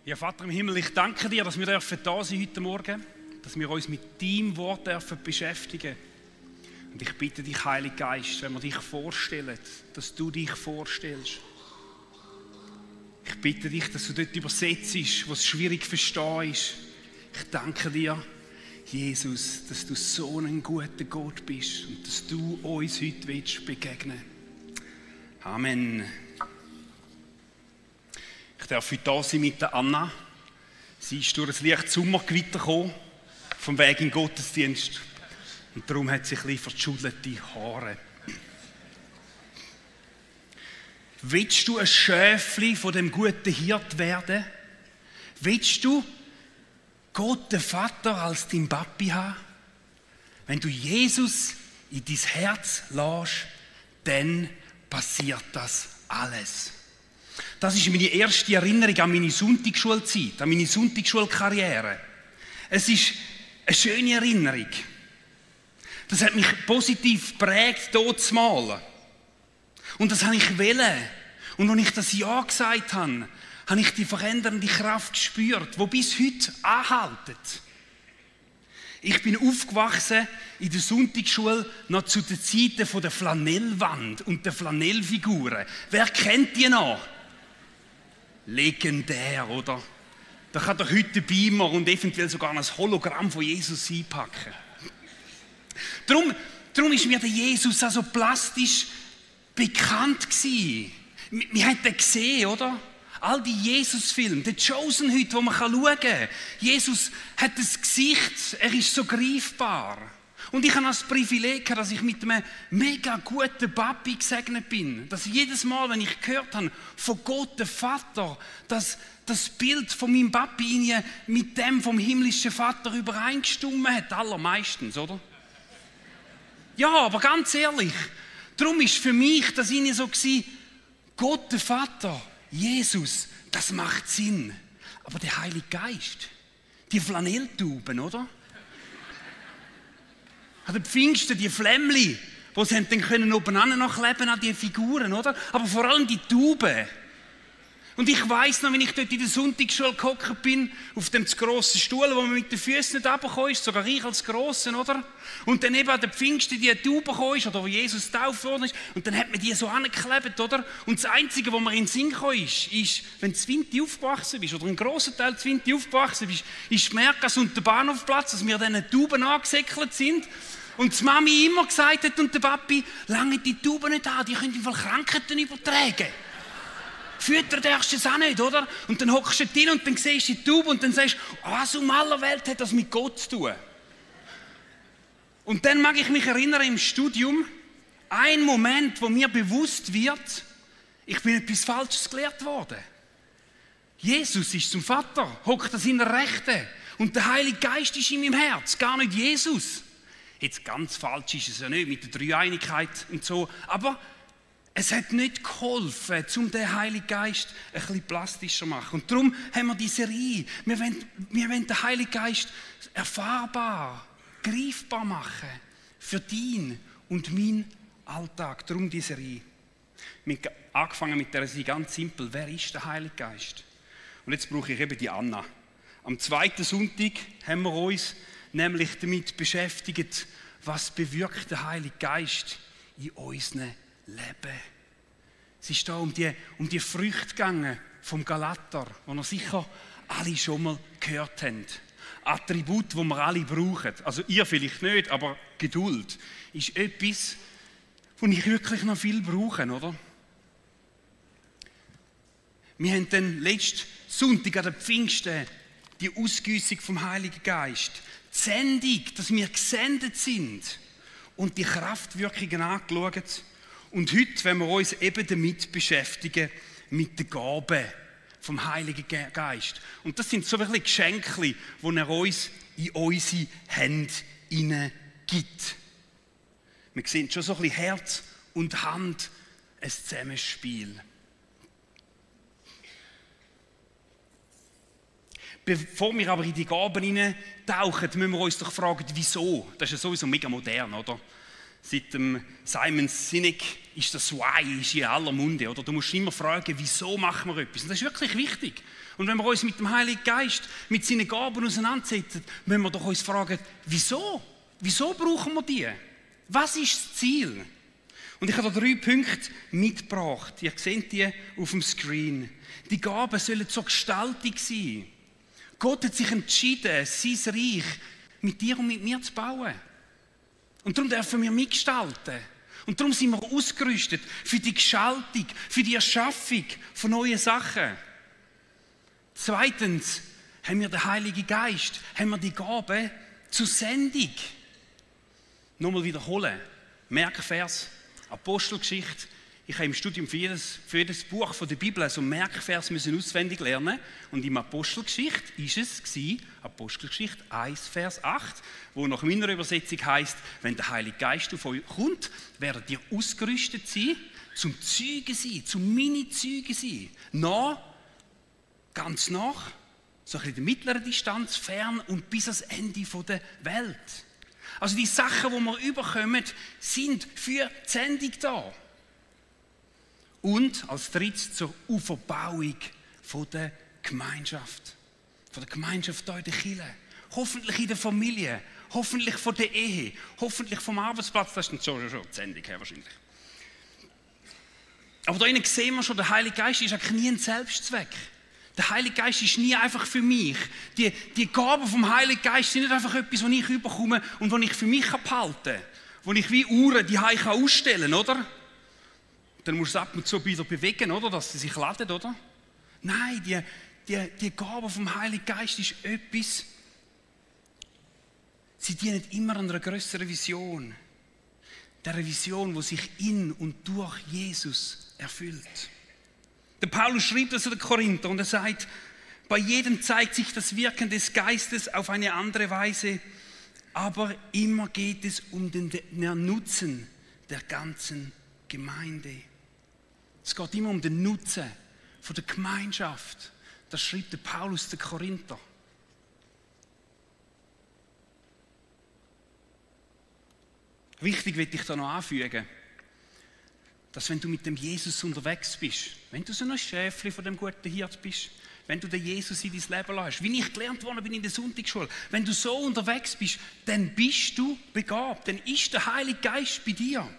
Ja, Vater im Himmel, ich danke dir, dass wir da sein dürfen heute Morgen, dass wir uns mit deinem Wort dürfen beschäftigen. Und ich bitte dich, Heiliger Geist, wenn wir dich vorstellen, dass du dich vorstellst. Ich bitte dich, dass du dort übersetzt, was schwierig zu verstehen ist. Ich danke dir, Jesus, dass du so ein guter Gott bist und dass du uns heute begegnen willst. Amen. Ich darf heute da sein mit der Anna. Sie ist durch ein leichtes Sommergewitter gekommen, vom Weg in den Gottesdienst. Und darum hat sie ein bisschen verschudelte Haare. Willst du ein Schäfli von dem guten Hirt werden? Willst du Gott, den Vater, als dein Papi haben? Wenn du Jesus in dein Herz lässt, dann passiert das alles. Das ist meine erste Erinnerung an meine Sonntagsschulzeit, an meine Sonntagsschulkarriere. Es ist eine schöne Erinnerung. Das hat mich positiv geprägt, dort zu malen. Und das habe ich wollen. Und als ich das Ja gesagt habe, habe ich die verändernde Kraft gespürt, die bis heute anhält. Ich bin aufgewachsen in der Sonntagsschule noch zu den Zeiten der Flanellwand und der Flanellfiguren. Wer kennt die noch? Legendär, oder? Da kann doch heute ein Beamer und eventuell sogar ein Hologramm von Jesus einpacken. Darum ist mir der Jesus also plastisch bekannt gewesen. Wir haben den gesehen, oder? All die Jesus-Filme, der Chosen heute, wo man schauen kann. Jesus hat das Gesicht, er ist so greifbar. Und ich habe das Privileg, dass ich mit einem mega guten Papi gesegnet bin. Dass jedes Mal, wenn ich gehört habe von Gott, dem Vater, dass das Bild von meinem Papi mit dem vom himmlischen Vater übereingestimmt hat, allermeistens, oder? Ja, aber ganz ehrlich, darum ist für mich das so gewesen, Gott, der Vater, Jesus, das macht Sinn. Aber der Heilige Geist, die Flanelltauben, oder? An den Pfingsten, die Flämmli, die sie dann können obeneinander noch kleben an die Figuren, oder? Aber vor allem die Tauben. Und ich weiss noch, wenn ich dort in der Sonntagsschule gehockt bin, auf dem grossen Stuhl, wo man mit den Füßen nicht runtergekommen ist, sogar ich als Grossen, oder? Und dann eben an den Pfingsten die Taube gekommen ist, oder wo Jesus getauft worden ist, und dann hat man die so angeklebt, oder? Und das Einzige, was mir in den Sinn gekommen ist, wenn du Winti aufgewachsen bist, oder ein grosser Teil Winti aufgewachsen bist, ist Merkas und der Bahnhofplatz, dass wir diesen Tauben angesäckelt sind. Und die Mami immer gesagt hat und der Papi, lange die Tauben nicht an, die können im Fall Krankheiten übertragen. Füttern darfst du es auch nicht, oder? Und dann hockst du drin und dann siehst du die Taube und dann sagst du, was um aller Welt hat das mit Gott zu tun? Und dann mag ich mich erinnern im Studium, ein Moment, wo mir bewusst wird, ich bin etwas Falsches gelehrt worden. Jesus ist zum Vater, hockt an seiner Rechten und der Heilige Geist ist in meinem Herz, gar nicht Jesus. Jetzt ganz falsch ist es ja nicht mit der Dreieinigkeit und so, aber es hat nicht geholfen, um den Heiligen Geist ein bisschen plastischer zu machen. Und darum haben wir diese Serie. Wir wollen den Heiligen Geist erfahrbar, greifbar machen für deinen und meinen Alltag. Darum diese Serie. Wir haben angefangen mit der Serie ganz simpel. Wer ist der Heilige Geist? Und jetzt brauche ich eben die Anna. Am zweiten Sonntag haben wir uns nämlich damit beschäftigt, was bewirkt der Heilige Geist in unseren Leben. Es ist da um die Früchte gegangen vom Galater, die wir sicher alle schon mal gehört haben. Attribut, die wir alle brauchen. Also ihr vielleicht nicht, aber Geduld ist etwas, das ich wirklich noch viel brauche, oder? Wir haben dann letzten Sonntag an den Pfingsten die Ausgüssung vom Heiligen Geist, die Sendung, dass wir gesendet sind und die Kraftwirkungen angeschaut. Und heute wollen wir uns eben damit beschäftigen, mit den Gaben vom Heiligen Geist. Und das sind so ein bisschen Geschenke, die er uns in unsere Hände hineingibt. Wir sehen schon so ein bisschen Herz und Hand, ein Zusammenspiel. Bevor wir aber in die Gaben hineintauchen, müssen wir uns doch fragen, wieso. Das ist ja sowieso mega modern, oder? Seit dem Simon Sinek ist das Why ist in aller Munde. Oder? Du musst immer fragen, wieso machen wir etwas. Und das ist wirklich wichtig. Und wenn wir uns mit dem Heiligen Geist, mit seinen Gaben auseinandersetzen, müssen wir doch uns fragen, wieso? Wieso brauchen wir die? Was ist das Ziel? Und ich habe da 3 Punkte mitgebracht. Ihr seht die auf dem Screen. Die Gaben sollen zur Gestaltung sein. Gott hat sich entschieden, sein Reich mit dir und mit mir zu bauen. Und darum dürfen wir mitgestalten. Und darum sind wir ausgerüstet für die Gestaltung, für die Erschaffung von neuen Sachen. Zweitens haben wir den Heiligen Geist, haben wir die Gabe zur Sendung. Nochmal wiederholen. Merkvers, Apostelgeschichte. Ich habe im Studium für jedes Buch von der Bibel so Merkvers müssen auswendig lernen. Und im Apostelgeschichte war es Apostelgeschichte 1, Vers 8, wo nach meiner Übersetzung heisst, wenn der Heilige Geist auf euch kommt, werdet ihr ausgerüstet sein, zum Zeugen sein, zum Mini-Zeugen sein. Ganz nach, so ein bisschen in der mittleren Distanz, fern und bis ans Ende der Welt. Also die Sachen, die wir überkommen, sind für die Sendung da. Und als drittes zur Auferbauung der Gemeinschaft. Von der Gemeinschaft hier in der Kirche. Hoffentlich in der Familie. Hoffentlich von der Ehe. Hoffentlich vom Arbeitsplatz. Das ist schon die Sendung wahrscheinlich. Aber da innen sehen wir schon, der Heilige Geist ist eigentlich nie ein Selbstzweck. Der Heilige Geist ist nie einfach für mich. Die Gaben vom Heiligen Geist sind nicht einfach etwas, was ich überkomme und was ich für mich behalten kann. Wo ich wie Uhren die Hause ausstellen kann, oder? Dann muss es ab und zu wieder bewegen, oder? Dass sie sich laden, oder? Nein, die Gabe vom Heiligen Geist ist etwas, sie dienen immer einer grösseren Vision. Der Vision, die sich in und durch Jesus erfüllt. Der Paulus schrieb das an den Korinther und er sagt, bei jedem zeigt sich das Wirken des Geistes auf eine andere Weise, aber immer geht es um den Nutzen der ganzen Gemeinde. Es geht immer um den Nutzen von der Gemeinschaft. Das schrieb der Paulus den Korinther. Wichtig will ich da noch anfügen, dass wenn du mit dem Jesus unterwegs bist, wenn du so ein Schäfli von dem guten Hirt bist, wenn du den Jesus in dein Leben lässt, wie ich gelernt worden bin in der Sonntagsschule, wenn du so unterwegs bist, dann bist du begabt, dann ist der Heilige Geist bei dir.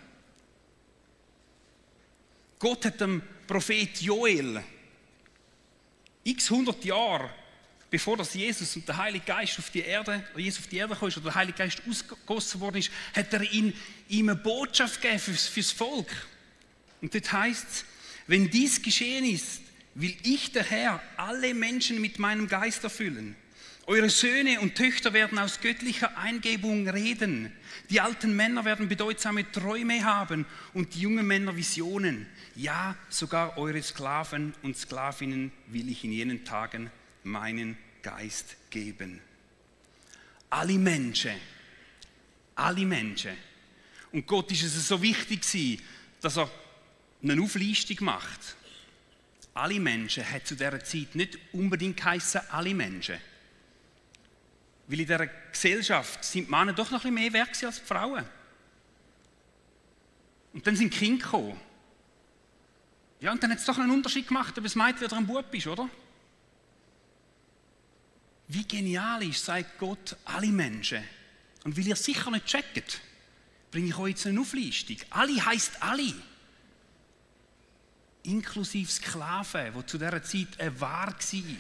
Gott hat dem Prophet Joel x 100 Jahre, bevor das Jesus und der Heilige Geist auf die Erde kam, oder der Heilige Geist ausgegossen worden ist, hat er ihm eine Botschaft gegeben fürs Volk. Und dort heißt es, wenn dies geschehen ist, will ich, der Herr, alle Menschen mit meinem Geist erfüllen. Eure Söhne und Töchter werden aus göttlicher Eingebung reden. Die alten Männer werden bedeutsame Träume haben und die jungen Männer Visionen. Ja, sogar eure Sklaven und Sklavinnen will ich in jenen Tagen meinen Geist geben. Alle Menschen. Und Gott ist es so wichtig, dass er eine Auflistung macht. Alle Menschen hat zu dieser Zeit nicht unbedingt geheissen, alle Menschen. Weil in dieser Gesellschaft sind die Männer doch noch ein bisschen mehr wert als die Frauen. Und dann sind die Kinder gekommen. Ja, und dann hat es doch einen Unterschied gemacht, ob ein Mädchen oder ein Bub ist, oder? Wie genial ist, sagt Gott, alle Menschen. Und weil ihr sicher nicht checkt, bringe ich euch jetzt eine Auflistung. Alle heisst alle. Inklusive Sklaven, die zu dieser Zeit eine Ware war.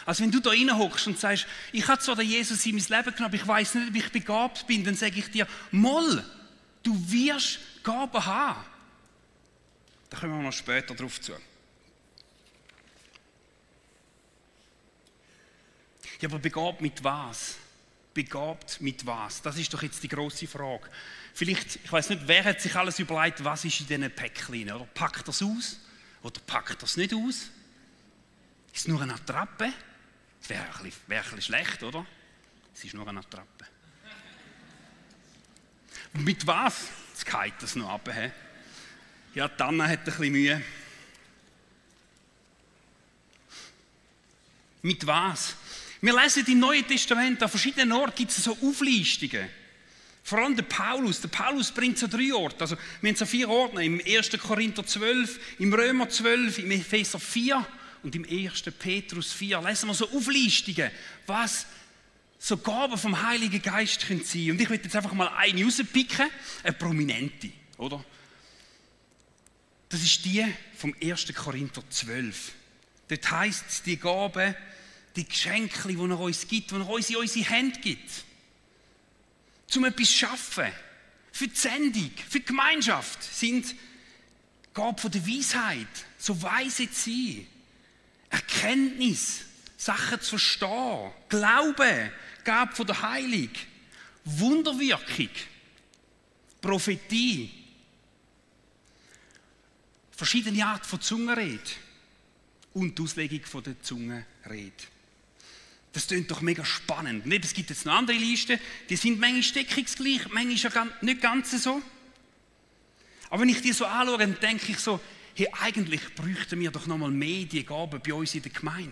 Also wenn du da reinhockst und sagst, ich habe zwar den Jesus in mein Leben genommen, aber ich weiss nicht, ob ich begabt bin, dann sage ich dir, Moll, du wirst Gaben haben. Da kommen wir noch später drauf zu. Ja, aber begabt mit was? Begabt mit was? Das ist doch jetzt die grosse Frage. Vielleicht, ich weiss nicht, wer hat sich alles überlegt, was ist in diesen Päckchen? Oder packt das aus? Oder packt das nicht aus? Ist es nur eine Attrappe? Das wäre ein bisschen schlecht, oder? Es ist nur eine Attrappe. Und mit was? Jetzt geht das noch ab. He? Ja, Anna hat ein bisschen Mühe. Mit was? Wir lesen im Neuen Testament, an verschiedenen Orten gibt es so Auflistungen Vor allem der Paulus. Der Paulus bringt so 3 Orte. Also, wir haben so 4 Ordner. Im 1. Korinther 12, im Römer 12, im Epheser 4 und im 1. Petrus 4. Lesen wir so Auflistungen, was so Gaben vom Heiligen Geist können sein. Und ich will jetzt einfach mal eine rauspicken, eine prominente, oder? Das ist die vom 1. Korinther 12. Dort heisst es, die Gaben, die Geschenke, die er uns gibt, die er uns in unsere Hände gibt. Zum etwas zu schaffen, für die Sendung, für die Gemeinschaft, sind Gaben von der Weisheit, so weise zu sein, Erkenntnis, Sachen zu verstehen, Glauben, Gabe von der Heilung, Wunderwirkung, Prophetie, verschiedene Arten von Zungenrede und die Auslegung von der Zungenrede. Das klingt doch mega spannend. Und es gibt jetzt noch andere Listen, die sind manchmal deckungsgleich, manchmal nicht ganz so. Aber wenn ich die so anschaue, dann denke ich so, hey, eigentlich bräuchten wir doch noch mal mehr die Gaben bei uns in der Gemeinde.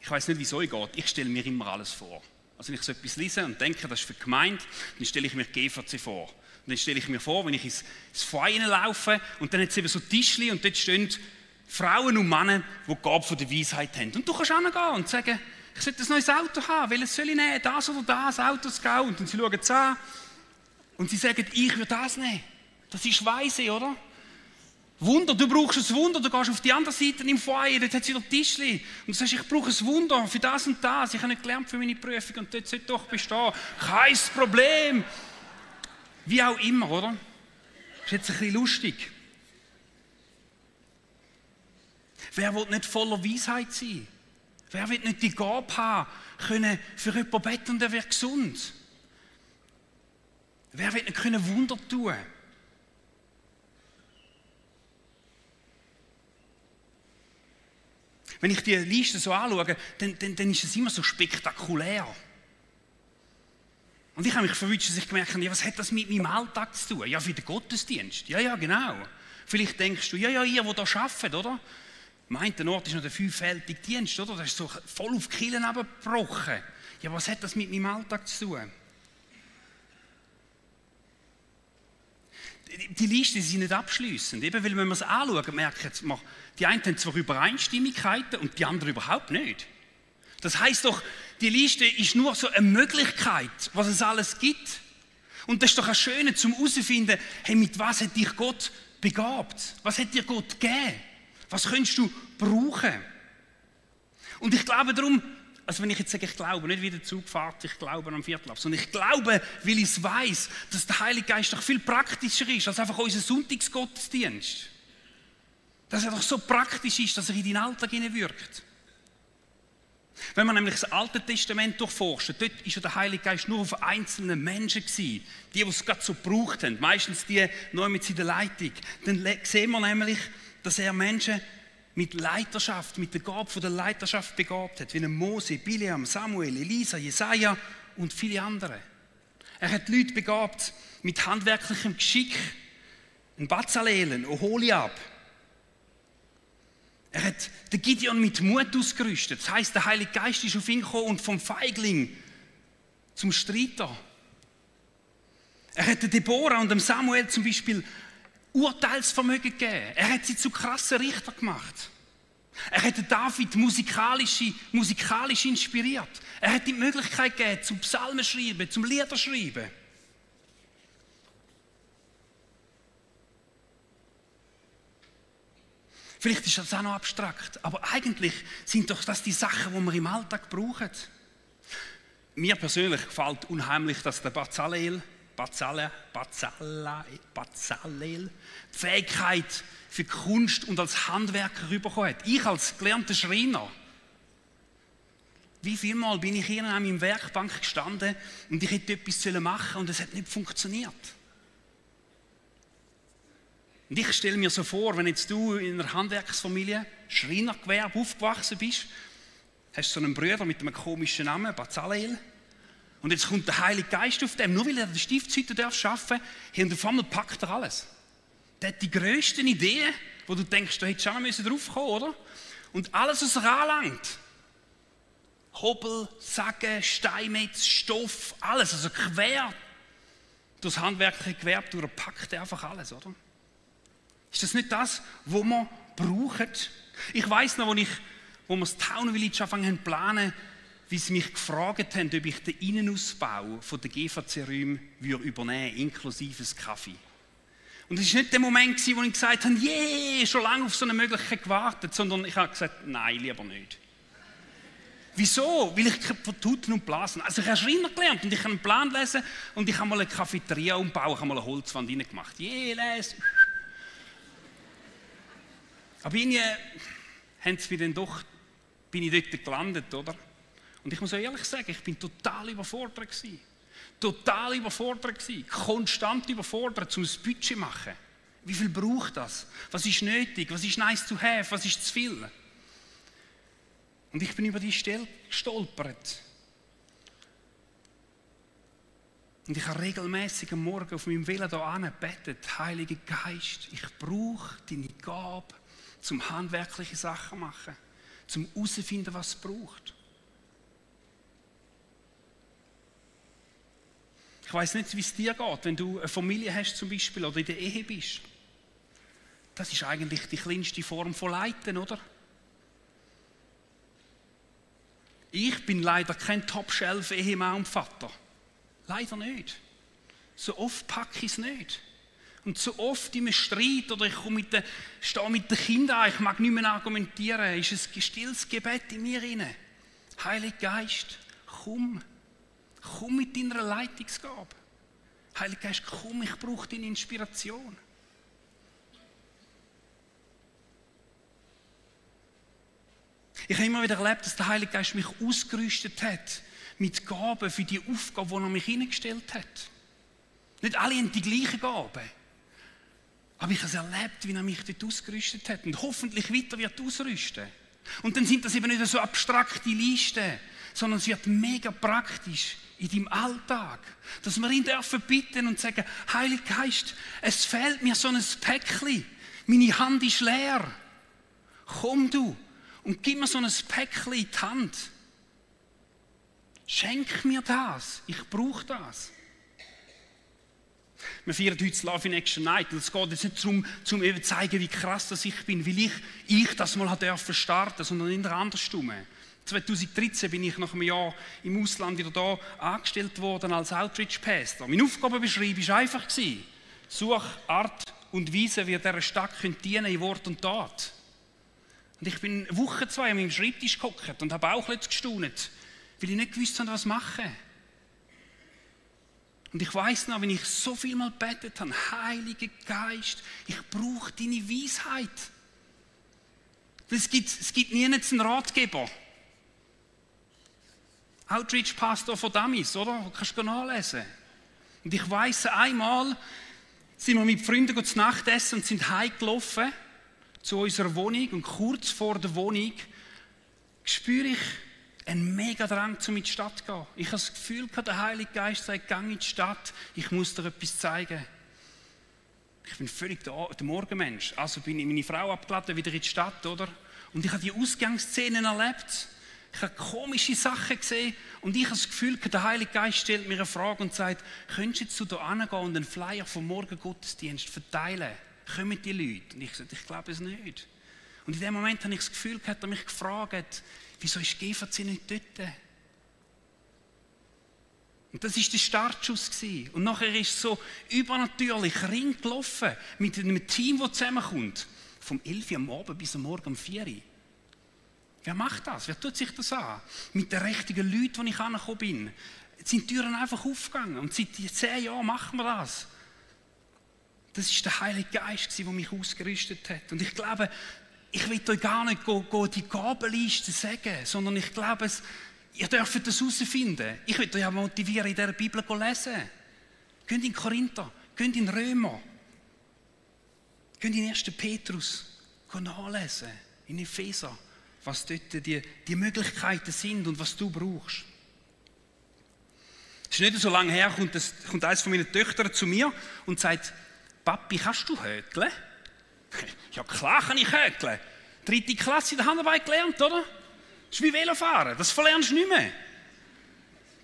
Ich weiß nicht, wie es euch geht. Ich stelle mir immer alles vor. Also wenn ich so etwas lese und denke, das ist für die Gemeinde, dann stelle ich mir die GVC vor. Und dann stelle ich mir vor, wenn ich ins Feuer laufe und dann hat es eben so Tischchen und dort stehen Frauen und Männer, die die Gabe von der Weisheit haben. Und du kannst hingehen und sagen, ich sollte ein neues Auto haben, welches soll ich nehmen, das oder das Auto zu gehen. Und dann sie schauen es an und sie sagen, ich würde das nehmen. Das ist Weise, oder? Wunder, du brauchst ein Wunder, du gehst auf die andere Seite im Feuer, dort hat es wieder Tischchen. Und du sagst, ich brauche ein Wunder für das und das, ich habe nicht gelernt für meine Prüfung und dort sollte doch bestehen. Kein Problem. Wie auch immer, oder? Das ist jetzt ein bisschen lustig. Wer will nicht voller Weisheit sein? Wer will nicht die Gabe haben, können für jemanden beten und er wird gesund? Wer will nicht können Wunder tun? Wenn ich die Liste so anschaue, dann ist es immer so spektakulär. Und ich habe mich verwünscht, dass ich gemerkt habe, ja, was hat das mit meinem Alltag zu tun? Ja, für den Gottesdienst. Ja, genau. Vielleicht denkst du, ja, ihr, die da arbeitet, oder? Am einen Ort ist noch der 5-fältige Dienst, oder? Das ist so voll auf die Kirchen abgebrochen. Ja, was hat das mit meinem Alltag zu tun? Die Listen sind nicht abschliessend. Eben, weil wenn wir es anschauen, merken wir, die einen haben zwar Übereinstimmigkeiten und die anderen überhaupt nicht. Das heisst doch, die Liste ist nur so eine Möglichkeit, was es alles gibt. Und das ist doch ein Schönes, zum herauszufinden, hey, mit was hat dich Gott begabt? Was hat dir Gott gegeben? Was könntest du brauchen? Und ich glaube darum, also wenn ich jetzt sage, ich glaube, nicht wie der Zug fährt, ich glaube am Viertel ab, sondern ich glaube, weil ich es weiss, dass der Heilige Geist doch viel praktischer ist als einfach unser Sonntagsgottesdienst. Dass er doch so praktisch ist, dass er in deinen Alltag hineinwirkt. Wenn man nämlich das Alte Testament durchforscht, dort war ja der Heilige Geist nur auf einzelne Menschen gewesen, die es gerade so gebraucht haben, meistens die neu mit seiner Leitung. Dann sehen wir nämlich, dass er Menschen mit Leiterschaft, mit der Gabe von der Leiterschaft begabt hat, wie Mose, Bileam, Samuel, Elisa, Jesaja und viele andere. Er hat Leute begabt mit handwerklichem Geschick, ein Bezalel, ein Oholiab. Er hat den Gideon mit Mut ausgerüstet. Das heisst, der Heilige Geist ist auf ihn gekommen und vom Feigling zum Streiter. Er hat den Deborah und dem Samuel zum Beispiel Urteilsvermögen gegeben. Er hat sie zu krassen Richtern gemacht. Er hat den David musikalisch inspiriert. Er hat die Möglichkeit gegeben, zum Psalmen schreiben, zum Lieder schreiben. Vielleicht ist das auch noch abstrakt, aber eigentlich sind doch das die Sachen, die wir im Alltag brauchen. Mir persönlich gefällt unheimlich, dass der Bezalel die Fähigkeit für Kunst und als Handwerker rübergekommen hat. Ich als gelernter Schreiner. Wie viel Mal bin ich hier an meiner Werkbank gestanden und ich hätte etwas machen und es hat nicht funktioniert. Und ich stelle mir so vor, wenn jetzt du in einer Handwerksfamilie, Schreinergewerbe aufgewachsen bist, hast du so einen Bruder mit einem komischen Namen, Bezalel, und jetzt kommt der Heilige Geist auf dem, nur weil er den Stiftshütte arbeiten darf, und auf einmal packt er alles. Der hat die grössten Ideen, wo du denkst, da hättest du schon drauf kommen, oder? Und alles, was er anlangt. Hobel, Sagen, Steinmetz, Stoff, alles, also quer durchs handwerkliche Gewerbe durch, packt er einfach alles, oder? Ist das nicht das, was wir brauchen? Ich weiss noch, wo wir das Town Village angefangen zu planen, wie sie mich gefragt haben, ob ich den Innenausbau von der GVC-Räume übernehmen würde, inklusive des Kaffee. Und es war nicht der Moment, wo ich gesagt habe, schon lange auf so eine Möglichkeit gewartet, sondern ich habe gesagt, nein, lieber nicht. Wieso? Weil ich von Tuten und Blasen. Also ich habe Schreiner gelernt und ich kann einen Plan lesen und ich habe mal eine Cafeteria umbauen, ich habe mal eine Holzwand reingemacht. Les. Aber irgendwie bin ich dort gelandet, oder? Und ich muss auch ehrlich sagen, ich bin total überfordert gewesen. Konstant überfordert, um ein Budget zu machen. Wie viel braucht das? Was ist nötig? Was ist nice to have? Was ist zu viel? Und ich bin über die Stelle gestolpert. Und ich habe regelmäßig am Morgen auf meinem Velo hier angebetet, Heiliger Geist, ich brauche deine Gabe, zum handwerkliche Sachen machen, zum herausfinden, was es braucht. Ich weiss nicht, wie es dir geht, wenn du eine Familie hast zum Beispiel oder in der Ehe bist. Das ist eigentlich die kleinste Form von Leiten, oder? Ich bin leider kein Top-Shelf-Ehemann und Vater. Leider nicht. So oft packe ich es nicht. Und so oft in einem Streit oder ich stehe mit den Kindern an, ich mag nicht mehr argumentieren, ist ein stilles Gebet in mir rein. Heiliger Geist, komm mit deiner Leitungsgabe. Heiliger Geist, komm, ich brauche deine Inspiration. Ich habe immer wieder erlebt, dass der Heilige Geist mich ausgerüstet hat mit Gaben für die Aufgabe, die er mich hineingestellt hat. Nicht alle haben die gleichen Gaben. Aber ich habe es erlebt, wie er mich dort ausgerüstet hat und hoffentlich weiter wird ausrüsten. Und dann sind das eben nicht so abstrakte Listen, sondern es wird mega praktisch in deinem Alltag. Dass wir ihn dürfen bitten und sagen, Heiliger Geist, es fehlt mir so ein Päckchen. Meine Hand ist leer. Komm du und gib mir so ein Päckchen in die Hand. Schenk mir das. Ich brauche das. Wir feiern heute das Love in Action Night. Und es geht jetzt nicht darum, eben zu zeigen, wie krass das ich bin, weil ich das mal durfte starten, sondern in der andersrum. 2013 bin ich nach einem Jahr im Ausland wieder da angestellt worden als Outreach-Pastor. Meine Aufgabenbeschreibung war einfach: Such Art und Weise, wie dieser Stadt dienen in Wort und Tat. Und ich bin Woche 2 an meinem Schreibtisch gehockt und habe auch gestaunt, weil ich nicht gewusst habe, was machen. Und ich weiss noch, wenn ich so viel mal gebetet habe, Heiliger Geist, ich brauche deine Weisheit. Es gibt nie einen Ratgeber. Outreach-Pastor von Damis, oder? Du kannst nachlesen. Und ich weiss, einmal sind wir mit Freunden zu Nacht essen und sind heimgelaufen zu unserer Wohnung. Und kurz vor der Wohnung spüre ich einen mega Drang, in die Stadt zu gehen. Ich habe das Gefühl, der Heilige Geist sagt, geh in die Stadt, ich muss dir etwas zeigen. Ich bin völlig der Morgenmensch. Also bin ich meine Frau abgeladen, wieder in die Stadt, oder? Und ich habe die Ausgangsszenen erlebt. Ich habe komische Sachen gesehen und ich habe das Gefühl, der Heilige Geist stellt mir eine Frage und sagt, könntest du da hingehen und einen Flyer vom Morgengottesdienst verteilen? Kommen die Leute? Und ich sagte, ich glaube es nicht. Und in dem Moment habe ich das Gefühl, hat er mich gefragt, wieso ist GVC nicht dort? Und das war der Startschuss. Und nachher ist es so übernatürlich ringelaufen mit einem Team, das zusammenkommt. Vom 11 Uhr am Abend bis am Morgen um 4 Uhr. Wer macht das? Wer tut sich das an? Mit den richtigen Leuten, die ich angekommen bin. Jetzt sind die Türen einfach aufgegangen. Und seit 10 Jahren machen wir das. Das war der Heilige Geist, der mich ausgerüstet hat. Und ich glaube, ich will euch gar nicht die Gabenliste sagen, sondern ich glaube, ihr dürft das herausfinden. Ich will euch auch motivieren, in dieser Bibel zu lesen. Geht in Korinther, geht in Römer, geht in 1. Petrus nachlesen, in Epheser, was dort die Möglichkeiten sind und was du brauchst. Es ist nicht so lange her, kommt eines von meinen Töchtern zu mir und sagt, Papi, kannst du häkeln? Ja klar kann ich häkeln. 3. Klasse in der Handarbeit gelernt, oder? Das ist wie Velofahren, das verlernst du nicht mehr.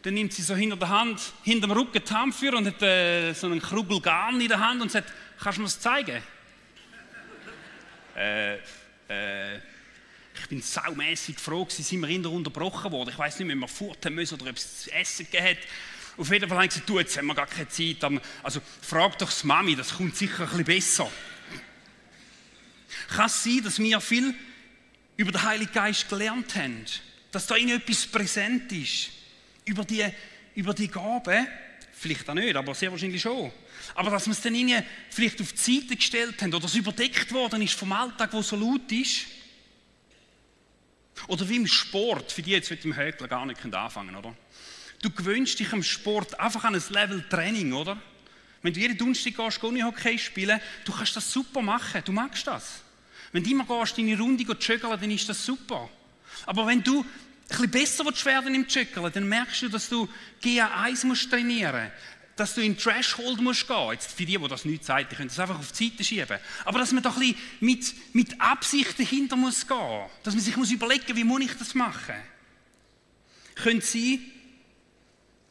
dann nimmt sie so hinter der Hand, hinter dem Rücken die Hand für und hat so einen Krugel Garn in der Hand und sagt, kannst du mir das zeigen? Ich bin saumässig froh, sind wir hinterher unterbrochen worden. Ich weiss nicht, ob wir furten müssen oder ob es zu essen gegeben hat. Auf jeden Fall haben sie gesagt, du, jetzt haben wir gar keine Zeit. Also frag doch die Mami, das kommt sicher ein bisschen besser. Kann es sein, dass wir viel über den Heiligen Geist gelernt haben? Dass da ihnen etwas präsent ist? Über die Gaben? Vielleicht auch nicht, aber sehr wahrscheinlich schon. Aber dass wir es dann ihnen vielleicht auf die Seite gestellt haben oder es überdeckt worden ist vom Alltag, wo so laut ist. Oder wie im Sport, für die jetzt mit dem Höckler gar nicht anfangen, oder? Du gewöhnst dich am Sport einfach an ein Level Training, oder? Wenn du jeden Donnerstag gehst, Unihockey spielen, du kannst das super machen, du magst das. Wenn du immer gehst, deine Runde joggeln, dann ist das super. Aber wenn du ein bisschen besser werden im Joggeln, dann merkst du, dass du GA1 musst trainieren musst, dass du in den Threshold musst gehen. Jetzt für die das nicht sagen, die können das einfach auf die Seite schieben. Aber dass man doch ein bisschen mit Absicht dahinter muss gehen. Dass man sich muss überlegen, wie muss ich das machen. Könnte sein,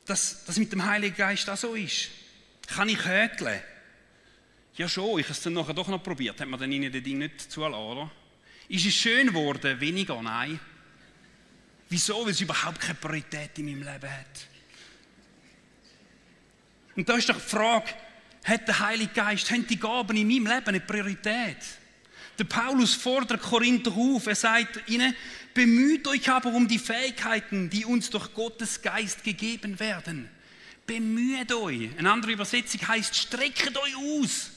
dass das mit dem Heiligen Geist auch so ist. Kann ich häkeln? Ja schon, ich habe es dann nachher doch noch probiert. Hat man dann ihnen das Ding nicht zulassen, oder? Ist es schön geworden? Weniger? Nein. Wieso? Weil es überhaupt keine Priorität in meinem Leben hat. Und da ist doch die Frage, hat der Heilige Geist, haben die Gaben in meinem Leben eine Priorität? Der Paulus fordert Korinther auf, er sagt ihnen, bemüht euch aber um die Fähigkeiten, die uns durch Gottes Geist gegeben werden. Bemüht euch. Eine andere Übersetzung heißt, streckt euch aus.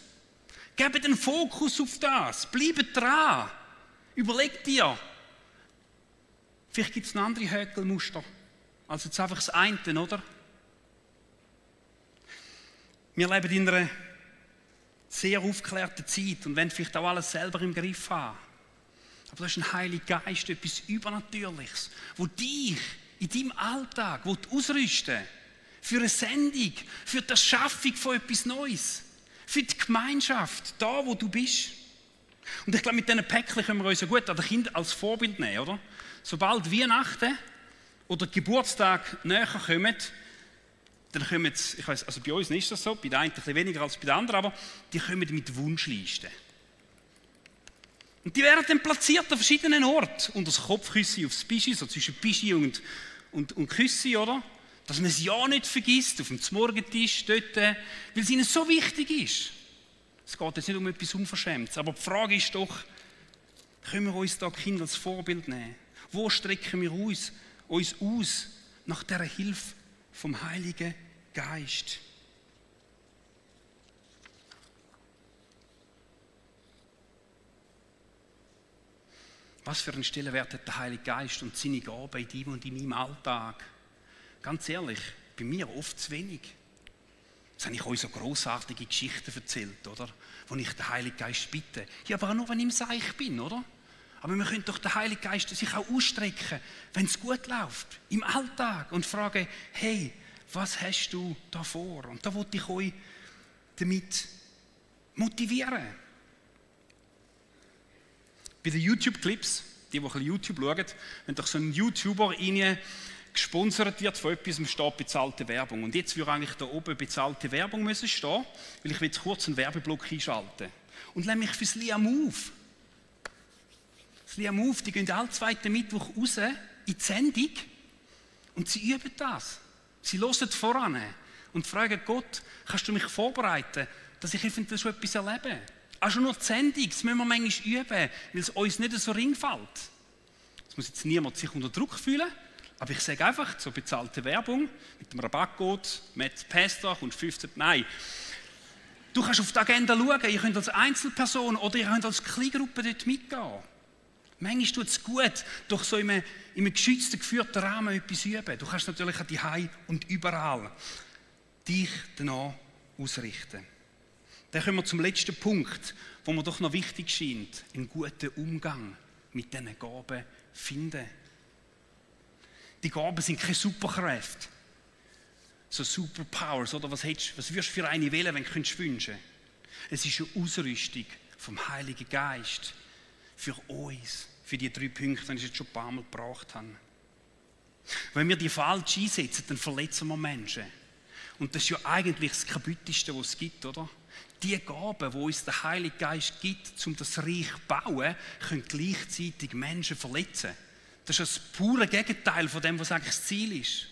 Gebt den Fokus auf das. Bleibt dran. Überlegt dir. Vielleicht gibt es noch andere Häkelmuster. Also jetzt einfach das eine, oder? Wir leben in einer sehr aufgeklärten Zeit und wollen vielleicht auch alles selber im Griff haben. Aber das ist ein Heiliger Geist, etwas Übernatürliches, wo dich in deinem Alltag ausrüsten für eine Sendung, für die Erschaffung von etwas Neues, für die Gemeinschaft, da wo du bist. Und ich glaube, mit diesen Päckchen können wir uns ja gut an den Kindern als Vorbild nehmen, oder? Sobald Weihnachten oder Geburtstag näher kommen, dann kommen jetzt, ich weiss, also bei uns ist das so, bei den einen ein bisschen weniger als bei den anderen, aber die kommen mit Wunschlisten. Und die werden dann platziert an verschiedenen Orten. Unter das Kopfküssi aufs Bischi, so zwischen Bischi und Küssi, oder? Dass man es ja nicht vergisst, auf dem Zmorgentisch dort, weil es ihnen so wichtig ist. Es geht jetzt nicht um etwas Unverschämtes, aber die Frage ist doch, können wir uns da Kinder als Vorbild nehmen? Wo strecken wir uns aus nach dieser Hilfe vom Heiligen Geist? Was für einen Stellenwert hat der Heilige Geist und seine Gaben in deinem und in meinem Alltag? Ganz ehrlich, bei mir oft zu wenig. Jetzt habe ich euch so grossartige Geschichten erzählt, oder? Wo ich den Heiligen Geist bitte. Ja, aber auch nur, wenn ich im Seich bin, oder? Aber wir können doch den Heiligen Geist sich auch ausstrecken, wenn es gut läuft, im Alltag und fragen, hey, was hast du da vor? Und da wollte ich euch damit motivieren. Bei den YouTube-Clips, die ein bisschen YouTube schauen, wenn doch so ein YouTuber gesponsert wird von etwas, steht bezahlte Werbung. Und jetzt würde eigentlich da oben bezahlte Werbung müssen stehen, weil ich will jetzt kurz einen Werbeblock einschalten. Und lass mich fürs Lia Move. Das Lia Move, die gehen alle zweiten Mittwoch raus in die Sendung und sie üben das. Sie hören voran und fragen Gott, kannst du mich vorbereiten, dass ich eventuell schon etwas erlebe? Auch schon nur die Sendung, das müssen wir manchmal üben, weil es uns nicht so ring fällt. Es muss jetzt niemand sich unter Druck fühlen, aber ich sage einfach, so bezahlte Werbung mit dem Rabattcode, mit Pastor, kommst 15, nein. Du kannst auf die Agenda schauen, ihr könnt als Einzelperson oder ihr könnt als Kleingruppe dort mitgehen. Manchmal tut es gut, durch so in einem geschützten, geführten Rahmen etwas üben. Du kannst natürlich auch daheim und überall dich danach ausrichten. Dann kommen wir zum letzten Punkt, wo mir doch noch wichtig scheint, einen guten Umgang mit diesen Gaben finden. Die Gaben sind keine Superkräfte, so Superpowers, oder was würdest du für eine wählen, wenn du wünschen könntest? Es ist eine Ausrüstung vom Heiligen Geist für uns, für die 3 Punkte, die ich jetzt schon ein paar Mal gebracht habe. Wenn wir die falsch einsetzen, dann verletzen wir Menschen. Und das ist ja eigentlich das Kaputteste, was es gibt, oder? Die Gaben, die uns der Heilige Geist gibt, um das Reich zu bauen, können gleichzeitig Menschen verletzen. Das ist das pure Gegenteil von dem, was eigentlich das Ziel ist.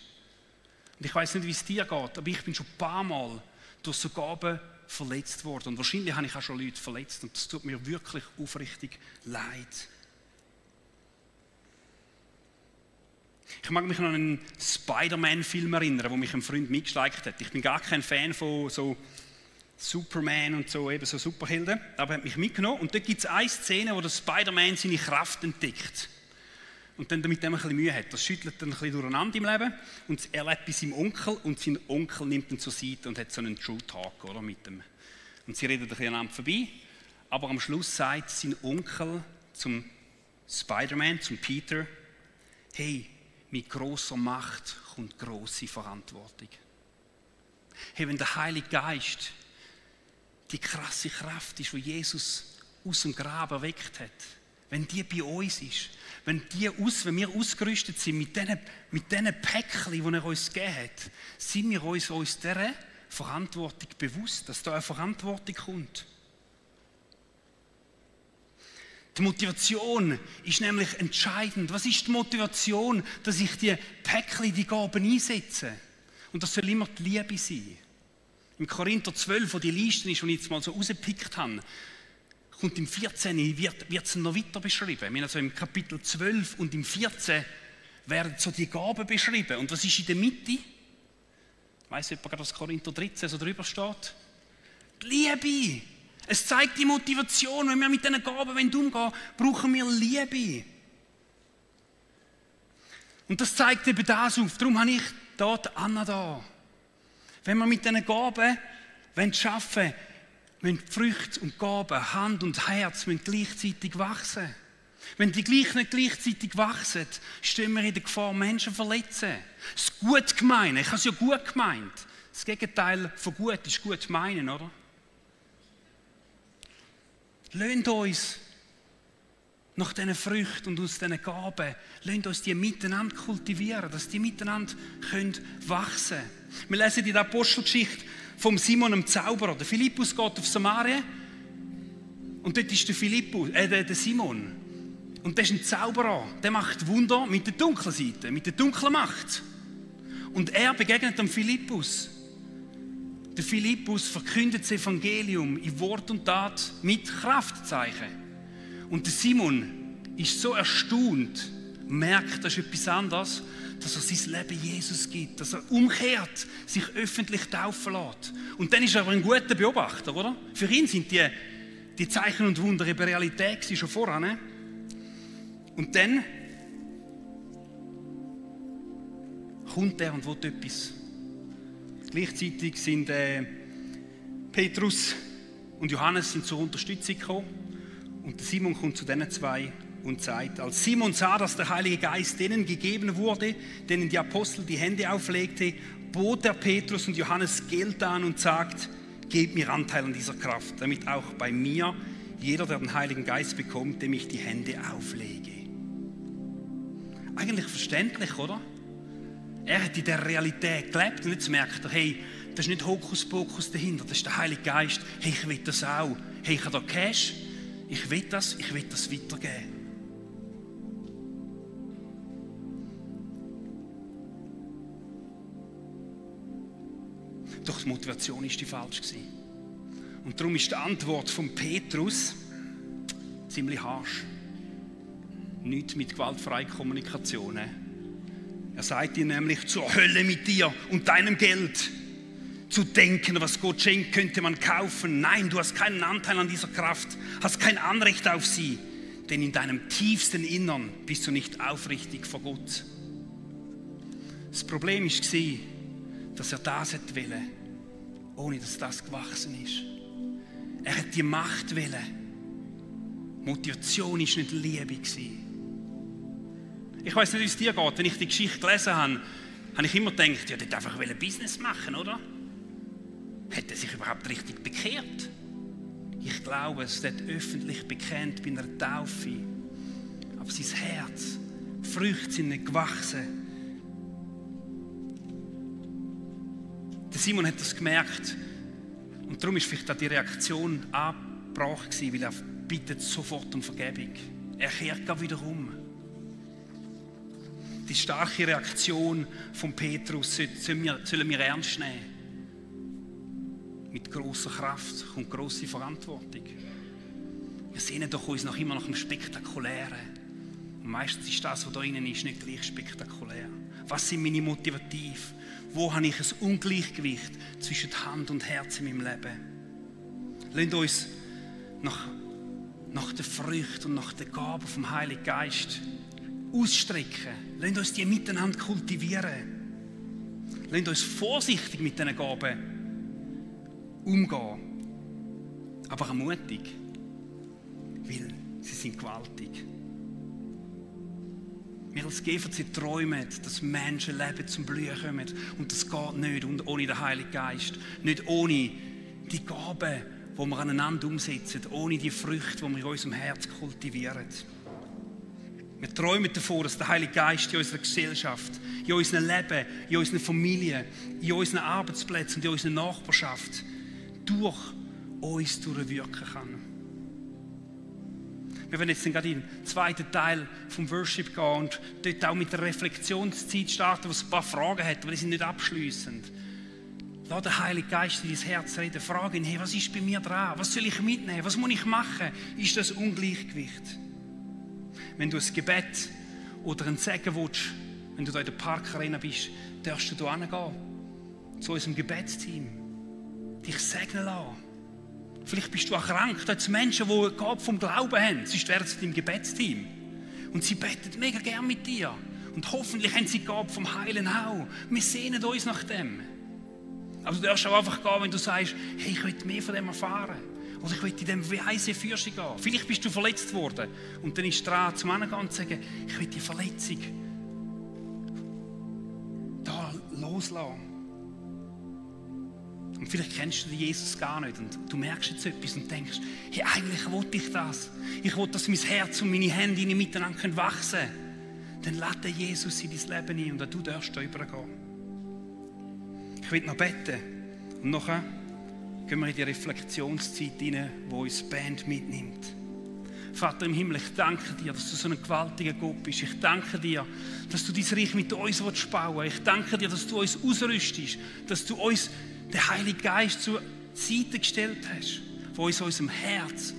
Und ich weiß nicht, wie es dir geht, aber ich bin schon ein paar Mal durch so Gaben verletzt worden. Und wahrscheinlich habe ich auch schon Leute verletzt. Und das tut mir wirklich aufrichtig leid. Ich mag mich noch an einen Spider-Man-Film erinnern, wo mich ein Freund mitgeschleicht hat. Ich bin gar kein Fan von so Superman und so, eben so Superhelden, aber er hat mich mitgenommen. Und dort gibt es eine Szene, wo der Spider-Man seine Kraft entdeckt. Und dann damit er ein bisschen Mühe hat. Das schüttelt dann ein bisschen durcheinander im Leben. Und er lebt bei seinem Onkel und sein Onkel nimmt ihn zur Seite und hat so einen True Talk, oder, mit ihm. Und sie reden ein bisschen aneinander vorbei. Aber am Schluss sagt sein Onkel zum Spider-Man, zum Peter, hey, mit grosser Macht kommt grosse Verantwortung. Hey, wenn der Heilige Geist die krasse Kraft ist, die Jesus aus dem Grab erweckt hat, wenn die bei uns ist, wenn wir ausgerüstet sind mit diesen Päckchen, die er uns gegeben hat, sind wir uns dieser Verantwortung bewusst, dass da eine Verantwortung kommt. Die Motivation ist nämlich entscheidend. Was ist die Motivation, dass ich die Päckchen, die Gaben einsetze? Und das soll immer die Liebe sein. Im Korinther 12, wo die Liste ist, die ich jetzt mal so rausgepickt habe, kommt im 14. wird es noch weiter beschrieben. Wir haben also im Kapitel 12 und im 14 werden so die Gaben beschrieben. Und was ist in der Mitte? Weiss jemand gerade, was Korinther 13 so drüber steht? Die Liebe. Es zeigt die Motivation, wenn wir mit diesen Gaben umgehen wollen, brauchen wir Liebe. Und das zeigt eben das auf. Darum habe ich hier die Anna da. Wenn wir mit diesen Gaben arbeiten wollen, müssen die Früchte und Gaben, Hand und Herz müssen gleichzeitig wachsen. Wenn die gleich nicht gleichzeitig wachsen, stehen wir in der Gefahr, Menschen zu verletzen. Das gut gemeine, ich habe es ja gut gemeint. Das Gegenteil von gut ist gut meinen, oder? Lasst uns nach diesen Früchten und aus diesen Gaben, lasst uns die miteinander kultivieren, dass die miteinander wachsen können. Wir lesen in der Apostelgeschichte vom Simon dem Zauberer. Der Philippus geht auf Samaria und dort ist der Simon. Und der ist ein Zauberer, der macht Wunder mit der dunklen Seite, mit der dunklen Macht. Und er begegnet dem Philippus. Der Philippus verkündet das Evangelium in Wort und Tat mit Kraftzeichen. Und der Simon ist so erstaunt, merkt, das ist etwas anderes, dass er sein Leben Jesus gibt, dass er umkehrt, sich öffentlich taufen lässt. Und dann ist er aber ein guter Beobachter, oder? Für ihn sind die Zeichen und Wunder eben Realität schon voran. Und dann kommt er und will etwas. Gleichzeitig sind Petrus und Johannes sind zur Unterstützung gekommen. Und Simon kommt zu diesen zwei und sagt, als Simon sah, dass der Heilige Geist denen gegeben wurde, denen die Apostel die Hände auflegte, bot er Petrus und Johannes Geld an und sagt, gebt mir Anteil an dieser Kraft, damit auch bei mir jeder, der den Heiligen Geist bekommt, dem ich die Hände auflege. Eigentlich verständlich, oder? Er hat in der Realität gelebt und jetzt merkt er, hey, das ist nicht Hokuspokus dahinter, das ist der Heilige Geist. Hey, ich will das auch. Hey, ich habe da Cash, ich will das weitergeben. Doch die Motivation war die falsch. Und darum ist die Antwort von Petrus ziemlich harsch. Nicht mit gewaltfreier Kommunikation. Er sagt dir nämlich, zur Hölle mit dir und deinem Geld. Zu denken, was Gott schenkt, könnte man kaufen. Nein, du hast keinen Anteil an dieser Kraft, hast kein Anrecht auf sie. Denn in deinem tiefsten Innern bist du nicht aufrichtig vor Gott. Das Problem war, dass er das wollte, ohne dass das gewachsen ist. Er hat die Macht wollen. Motivation war nicht Liebe. Ich weiss nicht, wie es dir geht. Wenn ich die Geschichte gelesen habe, habe ich immer gedacht, ja, der hat einfach Business machen, oder? Hat er sich überhaupt richtig bekehrt? Ich glaube, es hat öffentlich bekannt bei einer Taufe. Aber sein Herz, die Früchte sind nicht gewachsen Der Simon hat das gemerkt. Und darum ist vielleicht auch die Reaktion angebracht gewesen, weil er bittet sofort um Vergebung. Er kehrt gar wieder um. Die starke Reaktion von Petrus sollen wir ernst nehmen. Mit grosser Kraft kommt grosse Verantwortung. Wir sehnen doch uns noch immer nach dem Spektakulären. Und meistens ist das, was da innen ist, nicht gleich spektakulär. Was sind meine Motivative? Wo habe ich ein Ungleichgewicht zwischen Hand und Herz in meinem Leben? Lasst uns nach der Frucht und nach der Gabe vom Heiligen Geist ausstrecken. Lasst uns die miteinander kultivieren. Lasst uns vorsichtig mit diesen Gaben umgehen. Aber mutig, weil sie sind gewaltig. Wir als GVC träumen, dass Menschen Leben zum Blühen kommen. Und das geht nicht ohne den Heiligen Geist. Nicht ohne die Gaben, die wir aneinander umsetzen. Ohne die Früchte, die wir in unserem Herz kultivieren. Wir träumen davon, dass der Heilige Geist in unserer Gesellschaft, in unserem Leben, in unserer Familie, in unseren Arbeitsplätzen und in unserer Nachbarschaft durch uns durchwirken kann. Wir werden jetzt gerade in den zweiten Teil vom Worship gehen und dort auch mit der Reflexionszeit starten, was ein paar Fragen hat, aber die sind nicht abschliessend. Lass den Heiligen Geist in dein Herz reden. Frag ihn, hey, was ist bei mir dran? Was soll ich mitnehmen? Was muss ich machen? Ist das Ungleichgewicht? Wenn du ein Gebet oder ein Segen willst, wenn du da in der Parkarena bist, darfst du da hingehen, zu unserem Gebetsteam, dich segnen lassen. Vielleicht bist du auch krank, da sind Menschen, die eine Gabe vom Glauben haben, sonst wären sie im Gebetsteam. Und sie beten mega gern mit dir. Und hoffentlich haben sie die Gabe vom Heilen auch. Wir sehnen uns nach dem. Aber du darfst auch einfach gehen, wenn du sagst, hey, ich will mehr von dem erfahren. Oder ich will in dem Fürsten gehen. Vielleicht bist du verletzt worden. Und dann ist es dran, zum anderen gehen und sagen, ich will die Verletzung da loslassen. Und vielleicht kennst du Jesus gar nicht und du merkst jetzt etwas und denkst, hey, eigentlich will ich das. Ich will, dass mein Herz und meine Hände miteinander wachsen können. Dann lade den Jesus in dein Leben ein und du darfst da übergehen. Ich will noch beten und nachher gehen wir in die Reflexionszeit hinein, wo uns die Band mitnimmt. Vater im Himmel, ich danke dir, dass du so ein gewaltiger Gott bist. Ich danke dir, dass du dein Reich mit uns bauen willst. Ich danke dir, dass du uns ausrüstest, dass du uns den Heiligen Geist zur Seite gestellt hast, der uns in unserem Herz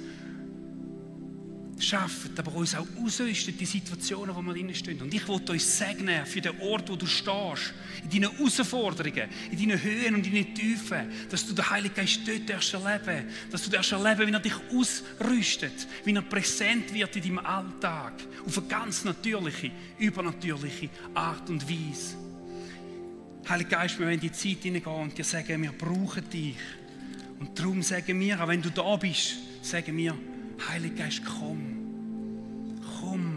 schafft, aber uns auch ausrüstet, die Situationen, wo wir drinstehen. Und ich will uns segnen für den Ort, wo du stehst, in deinen Herausforderungen, in deinen Höhen und in deinen Tiefen, dass du den Heiligen Geist dort erleben darfst, dass du erleben, wie er dich ausrüstet, wie er präsent wird in deinem Alltag, auf eine ganz natürliche, übernatürliche Art und Weise. Heiliger Geist, wir wollen in die Zeit hineingehen und dir sagen, wir brauchen dich. Und darum sagen wir, auch wenn du da bist, sagen wir, Heiliger Geist, komm. Komm